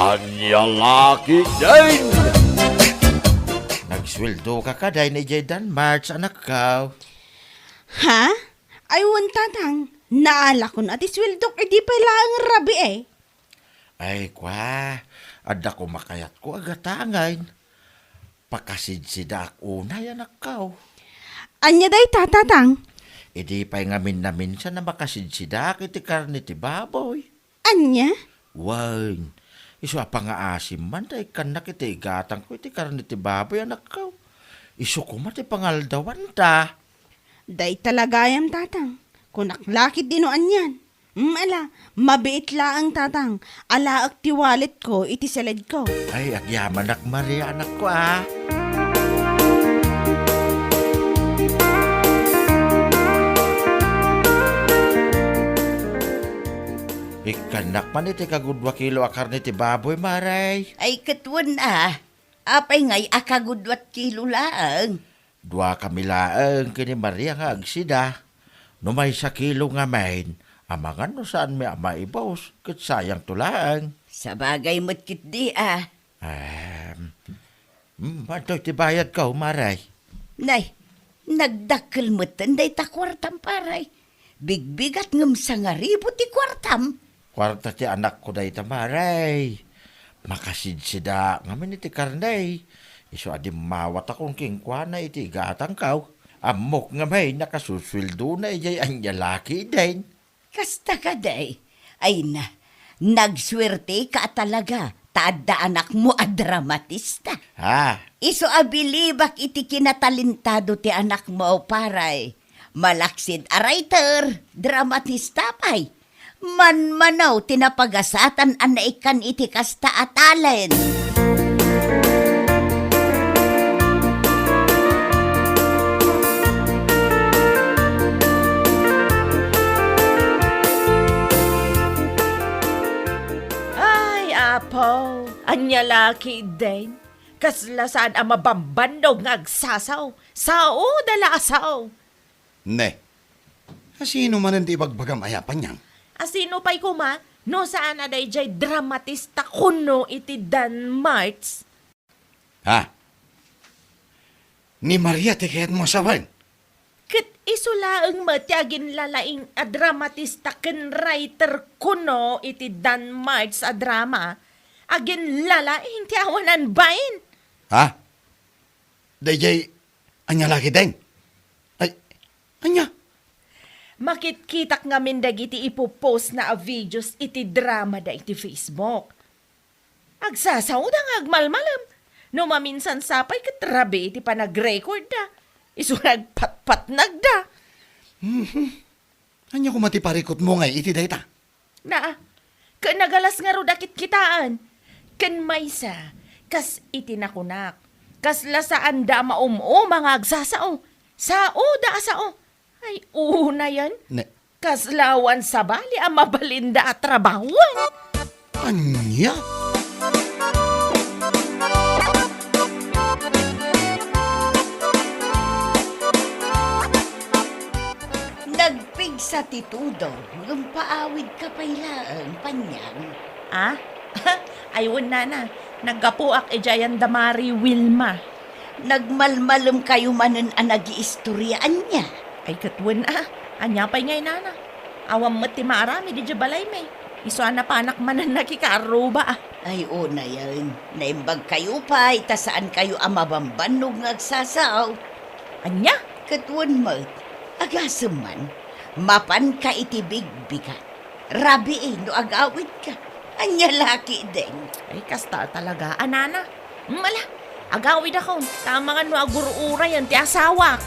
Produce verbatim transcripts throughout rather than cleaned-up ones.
Ania la ketdin? Nagsueldo ka kadi idiay Danmarts, anakko? Ha? Ay, wen, Tatang. Naalakon a ti sueldok idi pay laeng rabii. Ay, kua, adda koma kayatko a gatangen. Pakasidsidaak unay, anakko. Ania dayta, Tatang? Idi pay ngamin-naminsan a makasidsidaak iti karne ti baboy. Ania? Wen, isu a pangaasim man ta ikkannak iti igatangko iti karne ti baboy, anakko. Isu koma ti pangaldawanta. Dayta la gayam, Tatang. Kunak la ketdi no anian. Mm, ala, mabiit laeng, Tatang. Alaek ti walletko iti saledko. Ay, agyamanak, Maria, anakko, a. Ikkannak man iti kagudua kilo a karne ti baboy, Maray. Ay, ket wen a. Apay ngay a kagudua kilo laeng? Duakami laeng ken ni Maria nga agsida. No maysa kilo ngamin, amangan no saanmi a maibus, ket sayangto laeng. Sabagay met ketdi a. Em, mm, adtoy ti bayadko, Maray. Nay, nagdakkel metten dayta kuartam, Paray. Bigbigat ngem sangaribu ti kuartam. Kuarta ti anakko dayta, Maray. Makasidsidaak ngamin iti karne. Isu a dimmawatakon kenkuana iti igatangko. Ammok ngamin a kasusueldona idiay ania la ketdin. Kasta kadi? Ay na, nagsuerteka a talaga ta adda anakmo a dramatista. Ha? Isu a bilibak iti kinatalentado ti anakmo, Paray. Malaksid a writer, dramatista pay. Manmanaw ti napagasatan a naikkan iti kasta a talent. Ay, Apo, ania la ketdin? Kasla saan a mabambannog nga agsasao. Saoda la a sao. Ne, asino manen ti ibagbagam aya, Panyang? Asino pay koma no saan a daydiay dramatista kuno iti Danmarts? Ha? Ni Maria ti kayatmo a sawen? Ket isu laeng met ti aginlalaing a dramatista ken writer kuno iti Danmarts a drama. Aginlalaing ti awanan bain. Ha? Daydiay, ania la ketdin? Ay, ania? Makitkitak ngamin dagiti ipopost na a videos iti drama da iti Facebook. Agsasaoda nga agmalmalem. No maminsan sapay ket rabii ti panagrecord da. Isu nga agpatpatnag da. Mhm. Ania koma ti parikutmo ngay iti dayta? Naa, ket nagalas ngarud a kitkitaen. Ken maysa, kas iti nakunak, kasla saanda a maum-uma nga agsasao. Saoda a sao. Ay, unayen. Ne- Kasla awan sabali a mabalinda a trabahoen. Ania? Nagpigsa ti tudong, ngem paawidka pay laeng, Panyang. Ah? Ay, wen, nana. Naggapuak idiay anda Mari Wilma. Nagmalmalemkayo manen a nagiistorya, ania? Ay, ket wen, a. Ania pay ngay, nana? Awan met ti maaramid idiay balaymi. Isu a napanak manen nakikaarruba, a. Ay, unayen. Naimbagkayo pay, ta saankayo a mabambannog nga agsasao. Ania? Ket wen met, agasem man, mapanka iti bigbigat. Rabii no agawidka. Ania la ketdin? Ay, kasta talaga, a, nana. Hmm, ala, agawidakon. Ta amangan no agur-urayen ti asawak.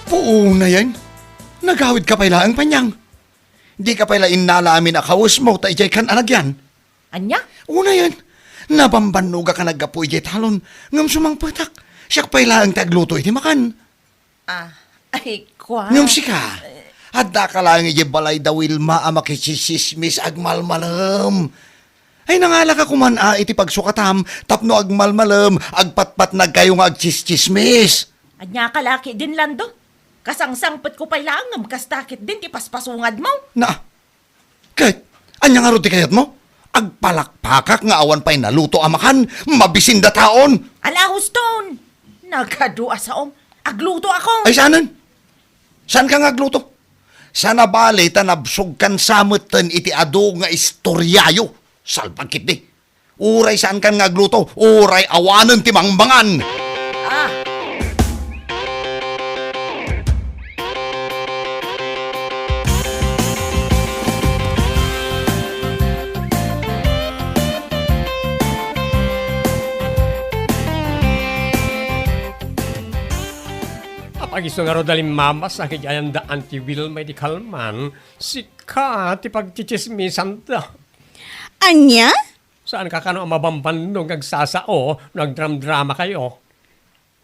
Puunayen, nagawidka pay laeng, Panyang. Dika pay la innala amin a kawesmo ta idiay kan a nagyan. Ania? Unayen, nabambannogak a naggapu idiay talon, ngem sumangpetak. Siak pay laeng ti agluto iti makan. Ah, ay, kua. Ngem sika, addaka laeng idiay balay da Wilma a makitsismis agmalmalem. Ay, nangalaka koman a iti pagsukatam tapno agmalmalem, agpatpatnagkayo nga agtsistsismis. Ania ka la ketdin, Lando? Kasangsangpetko pay laeng ngem kasta ketdin ti paspasungad mo. Na, ket, ania ngarud ti kayatmo? Agpalakpakak nga awan pay naluto a makan, mabisindataon! Ala, huston! Nagadu a saom. Agluto ako! Ay, saanen? Saanka nga agluto? Sana bale ta nabsogkan sa metten iti adu nga istoriayo. Salbag ketdi. Uray saankan nga agluto, uray awanen ti mangmangan. Ah. Apay isu ngarud a limmabas a ket ayan da Auntie Wilma iti kalman, sika ti pagtsitsismisanda. Ania? Saanka kano a mabambannog nga agsasao no agdramdramakayo?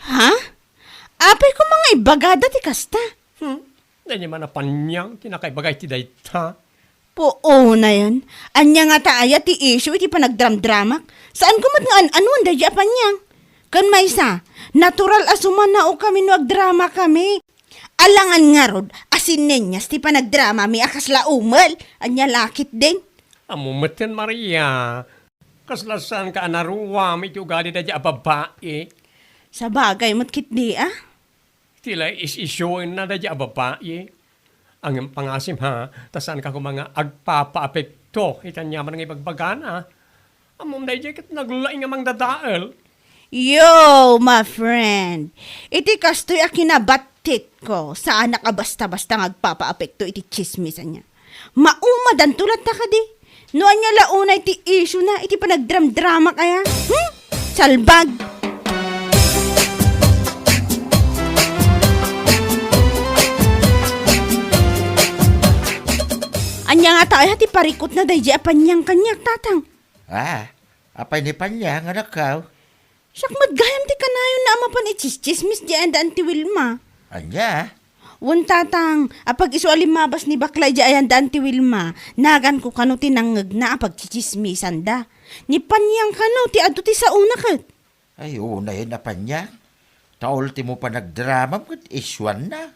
Ha? Apay koma nga ibagada ti kasta? Hmm? Daydi man a Panyang ti nakaibaga iti dayta. Puonayen, ania ngata aya ti issue iti panagdramdramak? Saanko met nga an-anuan daydi a Panyang. Ken maysa, natural a sumanaokami no agdramakami. Alangan ngarud a sinenyas ti panagdramami a kasla umel. Ania la ketdin? Ammo metten, Maria. Kasla saanka a naruam iti ugali daydi a babai. Sabagay met ketdi a. Ti la is-isuenna daydi a babai. Ngem pangasim ha, ta saanka koma nga agpapaapekto iti aniaman nga ibagbagana. Ammom daydi ket naglaing a mangdadael. Yo, my friend, iti kastoy a kinabattitko, saanak a basta-basta nga agpapaapekto iti tsismis ania. Maumadanto latta kadi? No ania la unay ti issue na iti panagdramdramak aya? Hmm? Salbag! Ania ngata aya ti parikutna daydi a Panyang kaniak, tatang? Ah, apay ni Panyang, anakko? Siak met gayam ti kanayonna a mapan itsistsismis di ayan da Auntie Wilma. Ania? Wen, tatang, apag isu a limmabas ni bakla idiay ayan da Auntie Wilma, naganko kano ti nangngegna a pagtsitsismisanda. Ni Panyang kano ti adu ti saona ket. Ay, unayen a Panyang. Ta ultimo panagdramam ket isuanna.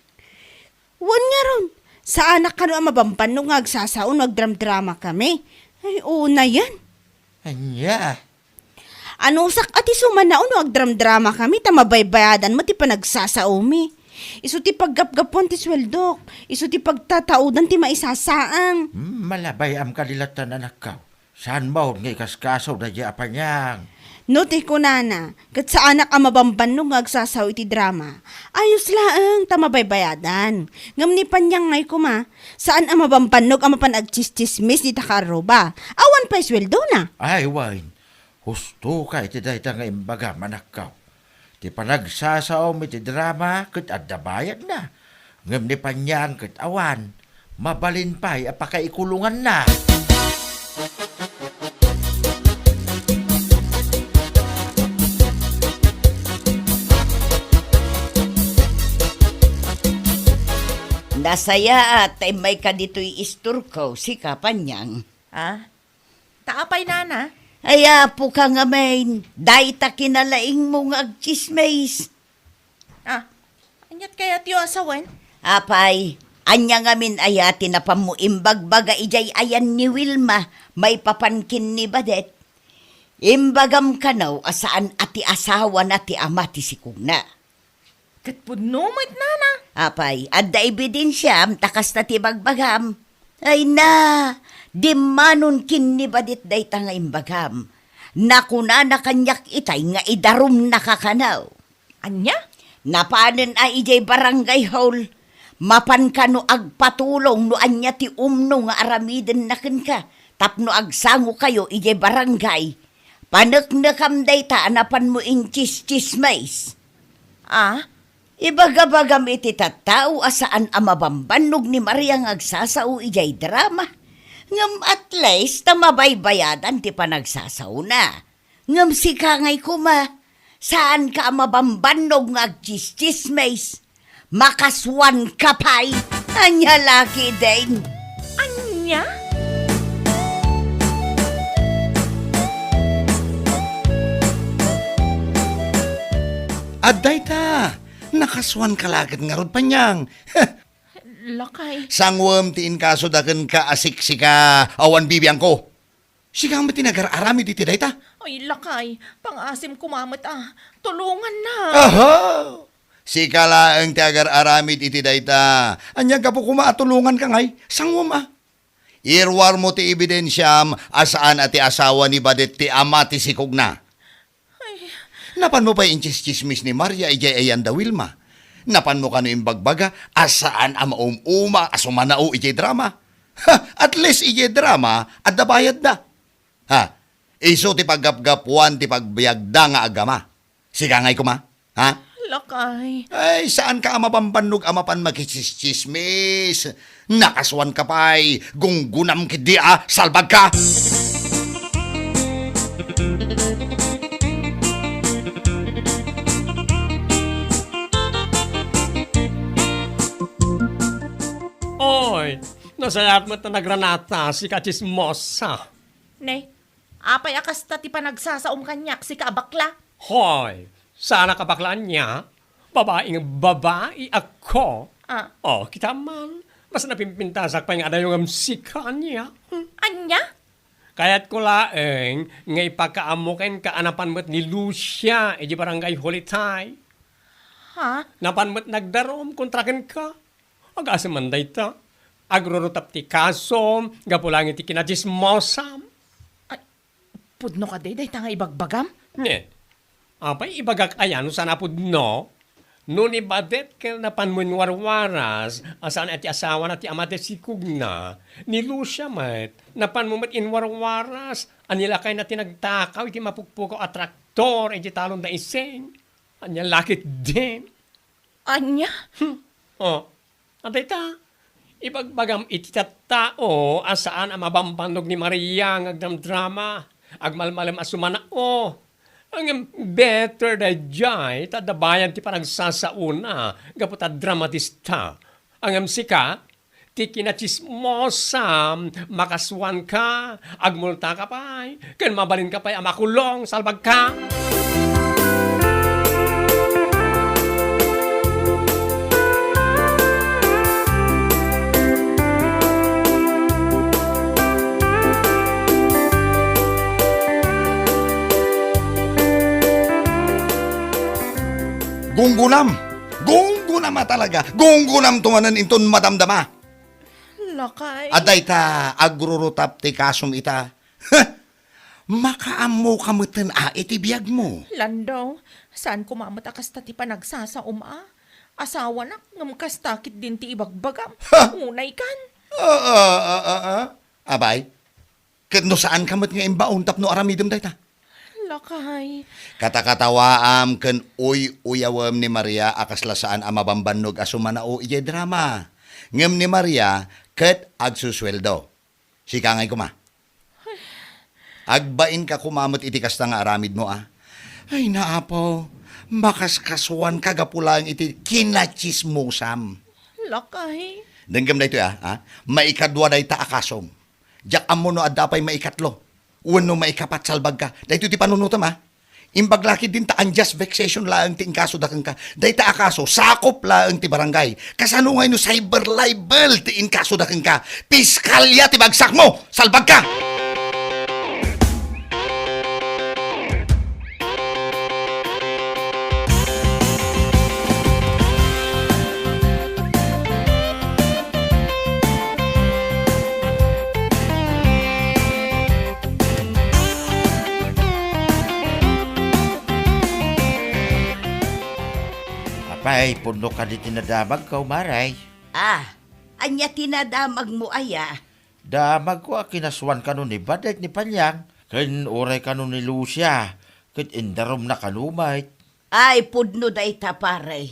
Wen ngarud, saanak kano a mabambannog nga agsasao no agdramdramakami. Ay, unayen. Ania? Anusak a ti sumanao no agdramdramakami ta mabaybayadan met ti panagsasaomi. Isu ti paggapgapuan ti sueldok, isu ti pagtataudan ti maisasaang. Hmm, malabay-am kadi latta, anakko. Saan maud nga ikaskaso daydi a Panyang? No ti kunana, ket saanak a mabambannog nga agsasao iti drama. Ayos laeng ta mabaybayadan. Ngem ni Panyang ngay koma, saan a mabambannog a mapan agtsistsismis dita kaarruba. Awan pay sueldona. Ay, wen. Husto ka iti dayta nga imbagam, anakko. Ti panagsasaom iti drama ket adda bayadna, ngem ni Panyang ket awan, mabalin pay a pakaikulonganna. Nasayaat ta immayka ditoy istorko, sika, Panyang. Ah? Ta apay, nana? Ay, apo ka ngamin, dayta kinalaingmo nga agtsismis. Ah, aniat kayatyo a sawen? Apay, ania ngamin aya ti napanmo imbagbaga idiay ayan ni Wilma maipapan ken ni Badet? Imbagam kano a saan a ti asawana ti ama ti sikogna. Ket pudno met, nana. Apay, adda ebidensiam ta kasta ti bagbagam? Ay na, dimmanon ken ni Badet dayta nga imbagam. Nakunana kaniak itay nga idarumnaka kano. Ania? Napanen a idiay barangay hall. Mapan kano agpatulong no ania ti umno nga aramidenna kenka tapno agsangokayo idiay barangay. Paneknekam dayta a napanmo intsistsismis. Ah, ibagabagam iti tattao a saan a mabambannog ni Maria nga agsasao idiay drama. Ngem at least ta mabaybayadan ti panagsasaona. Ngem sika ngay koma, saanka a mabambannog nga agtsistsismis. Makasuanka pay. Ania la ketdin? Ania? Adda ita, Nakasuanka la ket ngarud, Panyang. Lakay. Sanguem ti inkasuda kenka a siksika, awan bibiangko. Sika met ti nagar-aramid iti dayta? Ay, lakay, pangasim koma met a. Tulongannak. Aha! Sika laeng ti agar-aramid iti dayta. Ania gapu koma a tulonganka ngay? Sanguem a. Iruarmo ti ebidensiam a saan a ti asawa ni Badet ti ama ti sikogna. Ay. Napanmo pay intsistsismis ni Maria idiay ayan da Wilma. Napanmo kano imbagbaga a saan a maum-uma a sumanao idiay drama. Ha, at least idiay drama, adda bayadda. Ha, isu ti paggapgapuan ti pagbiagda nga agama. Sika ngay koma, ha? Lakay. Ay, saanka a mabambannog a mapan makitsistsismis. Nakasuanka pay, gunggunam ketdi a, salbagka! Oy, nasayaat met a nagranata, sika a tsismosa. Ne, apay a kasta ti panagsasaom kaniak, sika a bakla? Hoy, saanak a bakla ania? Babaeng babai ako. Ah. Oh, kita man, mas napimpintasak pay nga adayo ngem sika ania. Hmm. Ania? Kayatko laeng nga ipakaammo kenka a napan met ni Lucia iti barangay Hulitay. Ha? Napan met nagdarum kontra kenka. Agasem man dayta. Agrurutap ti kasom gapu laeng iti kinatsismosam. Ay, pudno kadi dayta nga ibagbagam? Ne. Apay ibagak aya no saan a pudno? No ni Badet ket napan met warwaras a saan a ti asawana ti ama ti sikogna, ni Lucia met, napan mo met inwarwaras a ni lakayna ti nagtakaw iti mapukpukaw a traktor iti talon da Ising. Ania la ketdin? Ania? Hmm. Oh. Adda ita, ibagbagam iti tattao a saan a mabambannog ni Maria nga agdramdrama, agmalmalem a sumanao. Ngem better daydiay ta adda bayad ti panagsasaona gapu ta dramatista. Ngem sika, ti kinatsismosam, makasuanka, agmultaka pay, ken mabalinka pay a makulong, salbagka! Gunggunam! Gunggunam a talaga! Gunggunamto manen inton madamdama! Lakay. Adda ita, agrurutap ti kasom ita. Makaammoka metten a iti biagmo. Landong, saan koma met a kasta ti panagsasaom a? Asawanak, ngem kasta ketdin ti ibagbagam. Ha? Unaykan. Ah, ah, ah, ah, ah. Abay, ket no saanka met nga imbaon tapno aramidem dayta? Lakay. Katakatawaam ken uy-uyawem ni Maria a kasla saan a mabambannog a sumanao idiay drama. Ngem ni Maria ket agsusueldo. Sika ngay koma. Agbainka koma met iti kasta nga aramidmo a. Ay, naapo, makaskasuanka gapu laeng iti kinatsismosam. Lakay. Denggem daytoy a, a? Maikadua dayta a kasom. Diak ammo no adda pay maikatlo wenno maikapat, salbagka. Daytoy ti panunotem a. Imbag la ketdin ta unjust vexation laeng ti inkasoda kenka. Dayta a kaso, sakop laeng ti barangay. Kasano ngay no cyber libel ti inkasoda kenka? Piskalya ti bagsakmo! Salbagka! Apay, pudno kadi ti nadamagko, Mare? Ah, ania ti nadamagmo aya? Damagko a kinasuan kano ni Badet ni Panyang, ken uray kano ni Lucia, ket indarumna kano met. Ay, pudno dayta, pare.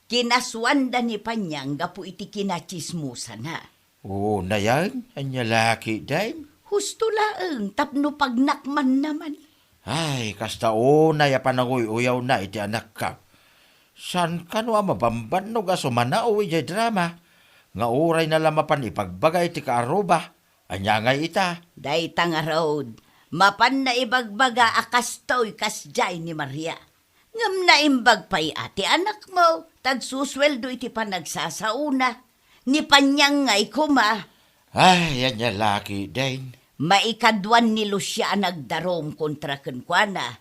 Kinasuanda ni Panyang gapu iti kinatsismosana. Oo, nayan, ania la ketdin? Husto laeng tapno pagnakmanna man. Ay, kasta unay a pananguy-uyawna iti anakko. Saan kano a mabambannog a sumanao idiay drama nga urayna la mapan ibagbaga iti kaaruba? Ania ngay ita? Dayta ngarud, mapanna ibagbaga a kastoy kasdiay ni Maria. Ngem naimbag pay a ti anakmo, ta agsusueldo iti panagsasaona. Ni Panyang ngay koma. Ay, ania la ketdin. Maikadua ni Lucia a nagdarum kontra kenkuana.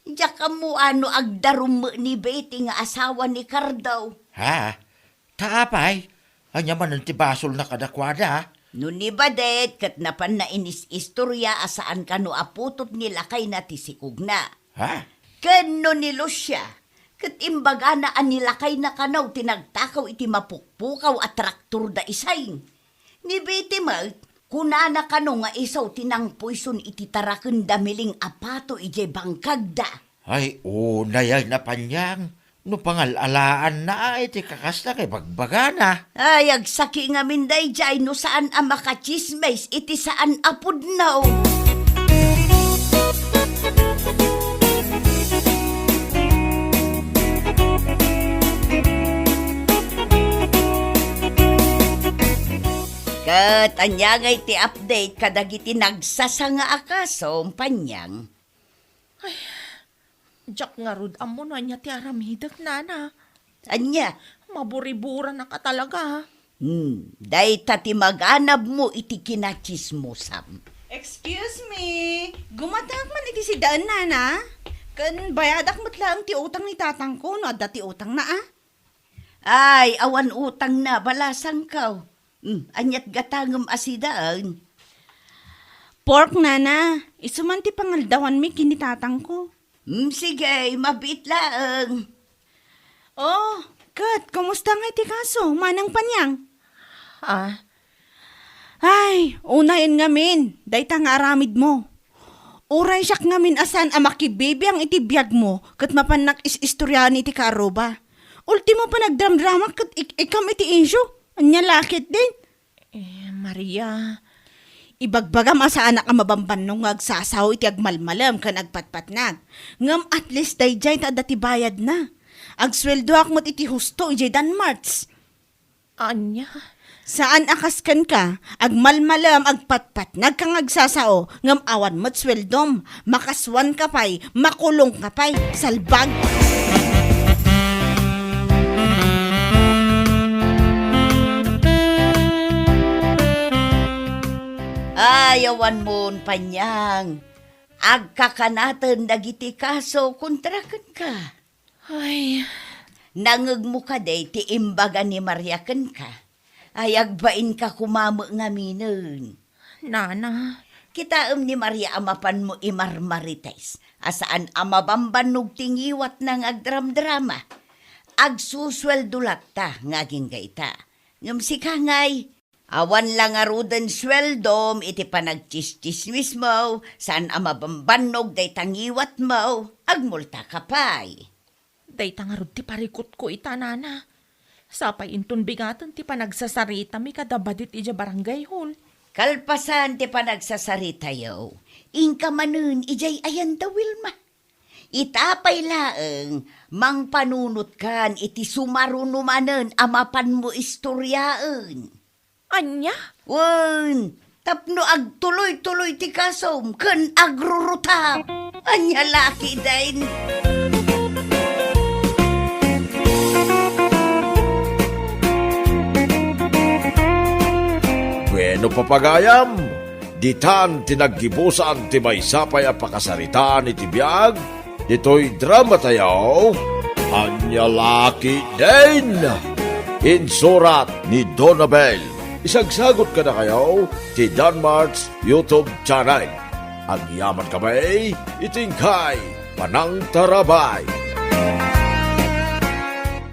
Diak ammo no agdarum met ni Betty nga asawa ni Cardo. Ha? Ta apay, ania manen ti basolna kadakuada? No ni Badet ket napanna inis-istoria a saan kano a putot ni lakayna ti sikogna. Ha? Ken no ni Lucia, ket imbagana a ni lakayna kano ti nagtakaw iti mapukpukaw a traktor da Isay. Ni Betty met, kunana kano nga isu ti nangpoison iti taraken da Miling a pato idiay bangkagda. Ay, unay a ni Panyang, no pangal-alaanna a iti kakasta nga ibagbagana. Ay, agsaki ngamin daydiay no saan a makatsismis iti saan a pudno. Ket ania ngay ti update kadagiti nagsasanga a kaso, Panyang? Ay, diak ngarud ammo no ania ti aramidek, nana. Ania? Maburiburanaka talaga. Hmm, dayta ti maganabmo iti kinatsismosam. Excuse me, gumatengek man iti sidaen, nana? Ken bayadak met laeng ti utang ni tatangko no adda ti utangna, a? Ay, awan utangna, balasangko. Hmm, aniat gatangem a sidaen? Pork, nana. Isu man ti pangaldawanmi ken ni tatangko. Hmm, sige, mabiit laeng. Oh, ket, kumusta ngay ti kaso, Manang Panyang? Ah. Ay, unayen ngamin, dayta nga aramidmo. Uray siak ngamin a saan a makibibiang iti biagmo, ket mapannak is-istoriaan iti kaarruba. Ultimo, panagdramdramak ket ik-, ikam iti insyo. Ania la ketdin? Eh, Maria. Ibagbagam a saanak a mabambannog nga agsasao iti agmalmalem ken agpatpatnag. Ngem at least daydiay ta adda ti bayadna. Agsueldoak met iti husto idiay Danmarts. Ania? Saan a kas kenka, agmalmalem, agpatpatnag ka nga agsasao, ngem awan met sueldom, makasuanka pay, makulongka pay, salbag! Ay, awanmon, Panyang. Agkakanaten dagiti kaso kontra kenka. Ay. Nangngegmo kadi ti imbaga ni Maria kenka? Ay, agbainka koma met ngaminen. Nana. Kitaem ni Maria a mapanmo imarmarites, a saan a mabambannog ti ngiwatna nga agdramdrama. Agsusueldo latta nga agingga ita. Ngem sika ngay, awan la ngaruden sueldom iti panagtsistsismismo, saan a mabambannog dayta ngiwatmo, agmultaka pay. Dayta ngarud ti parikutko ita, nana. Sapay inton bigaten ti panagsasaritami kada badit idiay barangay hall. Kalpasan ti panagsasaritayo, inka manen idiay ayan da Wilma. Ita pay laeng, mangpanunotkan iti sumaruno manen a mapanmo istoriaen. Ania? Wen, tapno agtuloy-tuloy ti kasom ken agrurutap. Ania la ketdin? Bueno, papagayam, ditan ti naggibusan ti maysa pay a pakasaritaan iti biag ditoy dramatayo, Ania la ketdin? Insurat ni Donabel. Isagsagut kadakayo ti Danmarts YouTube channel. Agyaman kami iti inkay panangtarabay.